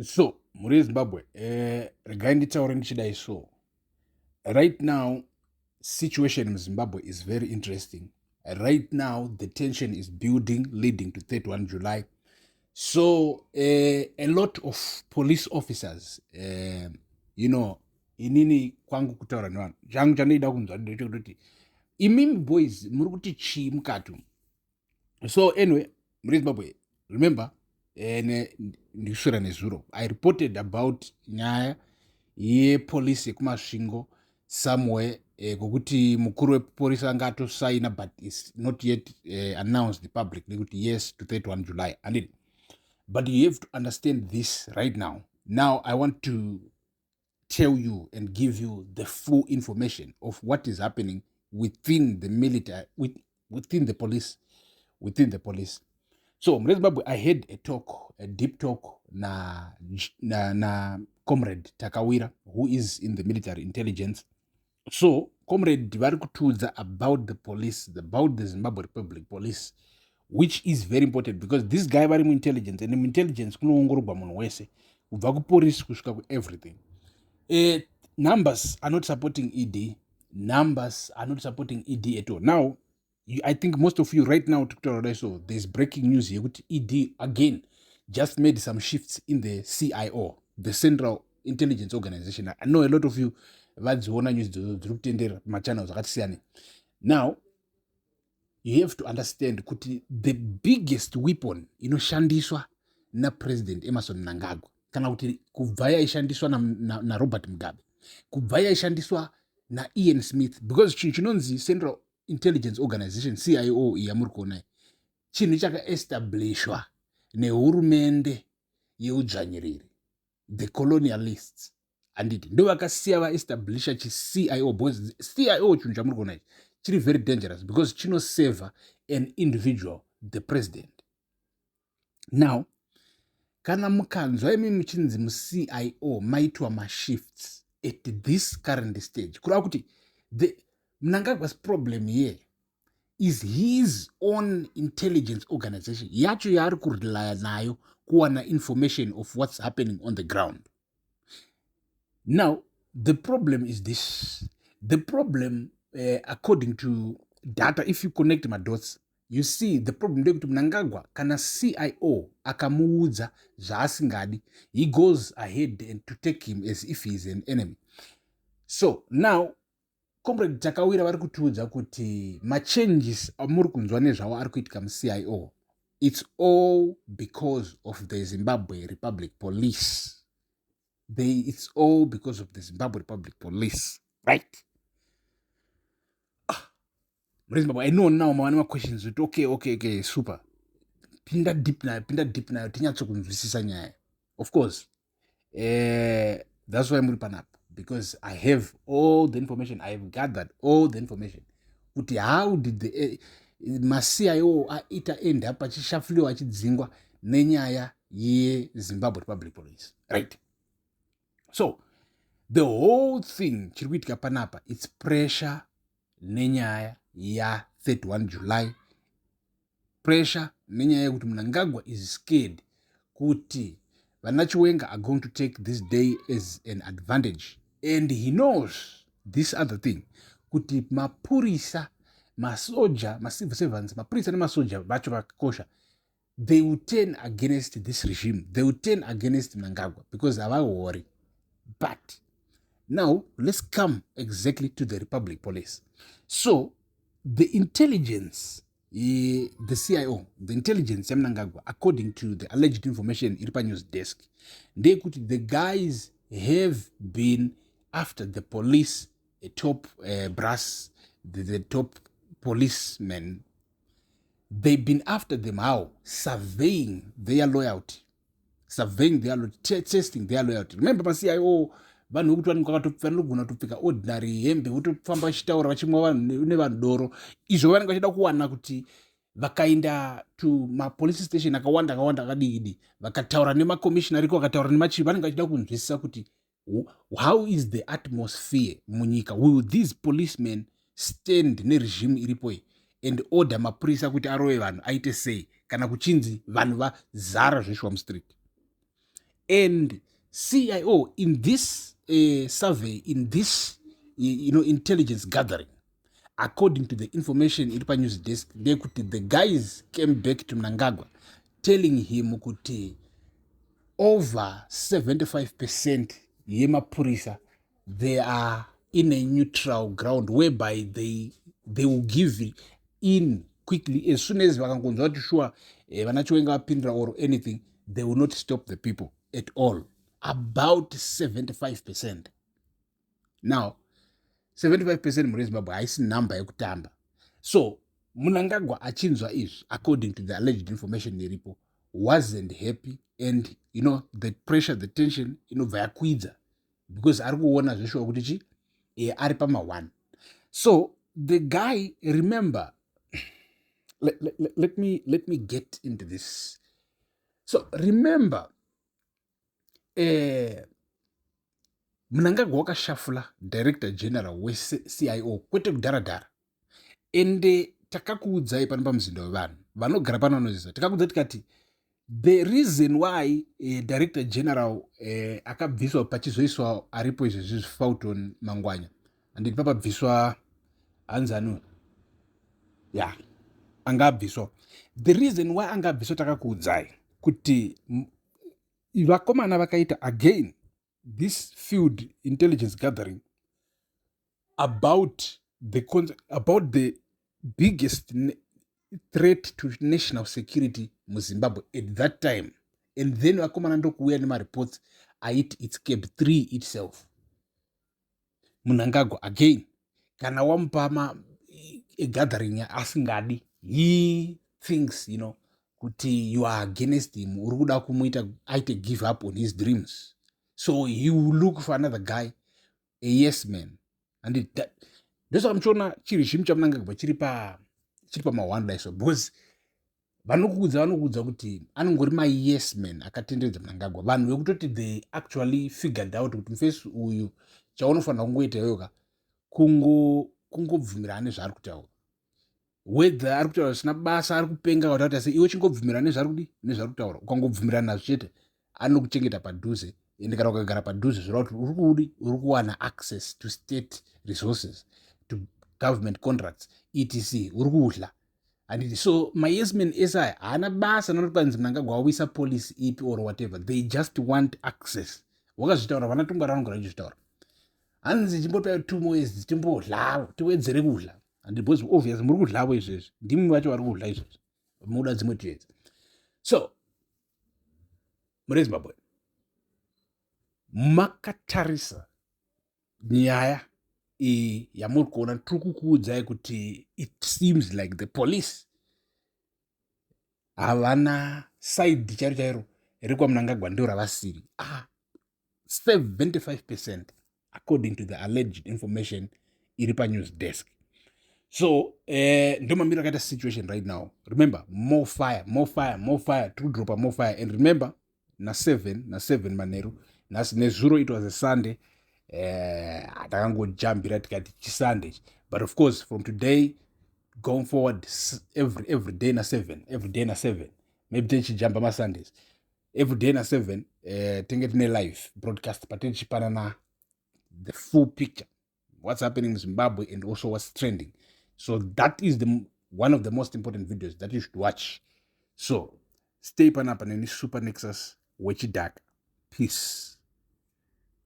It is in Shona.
So mhuri yeZimbabwe, regai nditaure ndichidai. So right now situation muZimbabwe is very interesting. Right now the tension is building, leading to 31 July. So a lot of police officers, inini kwangu kutaura nevanhu, changu chandoida kunzwa ndechekutoti imimi boys muri kuti chii mukati. So anyway, mhuri yeZimbabwe, remember, ndikuswera nezuro I reported about nyaya yepolisi yekuMasvingo somewhere, kwokuti mukuru wepolisi anga atosaina but is not yet announced publicly kuti yes to 31 July, anditi? But you have to understand this right now. Now I want to tell you and give you the full information of what is happening within the military, within the police, within the police. So muZimbabwe, I had a talk, a deep talk na Comrade Takawira, who is in the military intelligence. So Comrade vari kutiudza about the police, about the Zimbabwe Republic Police, which is very important because this guy vari muintelligence, and muintelligence kunoongororwa munhu wese kubva kupolisi kusvika kueverything. Numbers are not supporting ED. Numbers are not supporting ED at all. Now I think most of you right now tikutaura so there's breaking news yekuti ED again just made some shifts in the CIO, the Central Intelligence Organization. I know a lot of you vadziona news idzodzo dziri kutenderera pamachannels akati siyane. Now you have to understand kuti the biggest weapon inoshandiswa naPresident Emmerson Mnangagwa, kana kuti kubva yaishandiswa naRobert Mugabe, kubva yaishandiswa naIan Smith, because chinhu chinonzi Central Intelligence Organization, CIO yamuri kuonai, chinhu chakaestablishwa nehurumende yeudzvanyiriri, the colonialists, handiti? Ndo vakasiya vaestablisha chiCIO, because CIO, chinhu chamuri kuona ichi, chiri very dangerous because chinoseva an individual, the president. Now kana mukanzwa imi muchinzi muCIO maitwa mashifts at this current stage, kureva kuti the Mnangagwa's problem here is his own intelligence organization yacho yaari kurelya nayo kuwana information of what's happening on the ground. Now the problem is this: the problem, according to data, if you connect madots, you see the problem ndekuti Mnangagwa, kana CIO akamuudza zvaasingadi, he goes ahead and to take him as if he is an enemy. So now Comrade Takawira vari kutiudza kuti machanges amuri kunzwa nezvavo ari kuitika muCIO, it's all because of the Zimbabwe Republic Police. It's all because of the Zimbabwe Republic Police, right? Ah, muZimbabwe, I know now mava nemaquestions kuti okay, super, pinda deep nayo, pinda deep nayo, tinyatsokunzwisisa nyaya. Of course, that's why muri panapa, because I have all the information. I have gathered all the information kuti how did the maCIO aita end up achishuffliwa, achidzingwa nenyaya yeZimbabwe Republic Police, right? So the whole thing chiri kuitika panapa, it's pressure nenyaya ya31 July, pressure nenyaya yekuti Mnangagwa is scared kuti vana Chiwenga are going to take this day as an advantage, and he knows this other thing, kuti mapurisa, masoja, macivil servants, mapurisa nemasoja vacho vakakosha, they will turn against this regime. They will turn against Mnangagwa because havahori. But now let's come exactly to the Republic Police. So the intelligence, the CIO, the intelligence yaMnangagwa, according to the alleged information iri panews desk, ndeyekuti the guys have been after the police, a top brass, the top policemen. They've been after them. How? Surveying their loyalty, surveying their loyalty, testing their loyalty. Remember, maCIO vanhu vekuti vanenge vanogona kutopfeka ordinary hembe, votofamba vachitaura, vachimwa nevanhu doro. Izvo vanenge vachida kuwana kuti vakaenda to mapolice station akawanda akawanda akadikidi, vakataura nemakomishina ariko, vakataura nemachief, vanenge vachida kunzwisisa kuti how is the atmosphere munyika. Will these policemen stand neregime iripo iyi and order mapurisa kuti arove vanhu, aite sei kana kuchinzi vanhu vazara zveshwa mustreet? And CIO in this survey, in this intelligence gathering, according to the information iri panews desk, ndeyekuti the guys came back to Mnangagwa telling him kuti over 75% yemapurisa, they are in a neutral ground whereby they will give in quickly as soon as vakangonzwa kuti sure, vana Chiwenga vapindira or anything. They will not stop the people at all, about 75%. Now, 75% muri Zimbabwe haisi nhamba yekutamba. So Mnangagwa achinzwa izvi, according to the alleged information iripo, wasn't happy and the pressure, the tension inobva yakwidza because ari kuona zveshuwa kuti chi ari pama1. So the guy, remember, let me get into this. So remember, Mnangagwa wakashafula director general weCIO kwete kudharadhara. Ende takakuudzai pano pamuzinda wevanhu vanogara pano vanoziva, takakuudza tikati the reason why director general akabviswa, pachizoiswa aripo izvezvi, Fulton Mangwanya, handiti? Papabviswa hanzani ya anga abviswa. The reason why anga abviswa, takakuudzai kuti vakomana vakaita again this field intelligence gathering about the biggest threat to national security muZimbabwe at that time. And then vakomana ndokuuya nemareports aiti it's CAB 3 itself. Mnangagwa again, kana wamupa gathering asingadi, he thinks kuti you are against him, uri kuda kumuita aite give up on his dreams. So he will look for another guy, a yes man. And ndosaka muchiona chiregime chaMnangagwa chiri pama1 daiso, because vanokuudza kuti anongori mayes man akatenderedza Mnangagwa, vanhu vekutoti they actually figured out kuti mufesi uyu chaunofanira kungoita iyoka kungobvumirana nezvaari kutaura, whether ari kutaura zvisina basa, ari kupenga kuti sei, iwe chingobvumirana nezvaari kudi nezvaari kutaura. Ukangobvumirana nazvo chete, anokuchengeta padhuze. Ende kana ukagara padhuze, zvoreva kuti uri kudi uri kuwana access to state resources, to government contracts, etc. Uri kudla, handiti? So mayesman ese aya haana basa noti kwanzi Mnangagwa wawisa policy ipi or whatever. They just want access. Wakazvitaura, vana tungwara vanogara vachizvitaura, hanzi chimbopai 2 more years timbodlawo, tiwedzere kudla, handiti? Because obvious muri kudlavo izvezvi, ndimi vacho vari kudla izvezvi, muda dzimwe 2 years. So muri Zimbabwe makatarisa nyaya iyi yamuri kuona, tiri kukuudzai kuti it seems like the police havana side chairo chairo rekwaMnangagwa, ndo ravasiri. Ah, 75% according to the alleged information iri panews desk. So ndo mamiro akaita situation right now. Remember, more fire, more fire, more fire, tiri kudropa more fire. And remember, na7 na7 manheru nhasi, nezuro it was a Sunday, takangojambira tikati chiSunday. But of course, from today going forward, every day na7, every day na7, maybe tichijamba maSundays, every day na7 tenge tine live broadcast patetichipanana the full picture, what's happening in Zimbabwe and also what's trending. So that is the one of the most important videos that you should watch. So stay panapa neni, Super Nexus wechidhaka. Peace.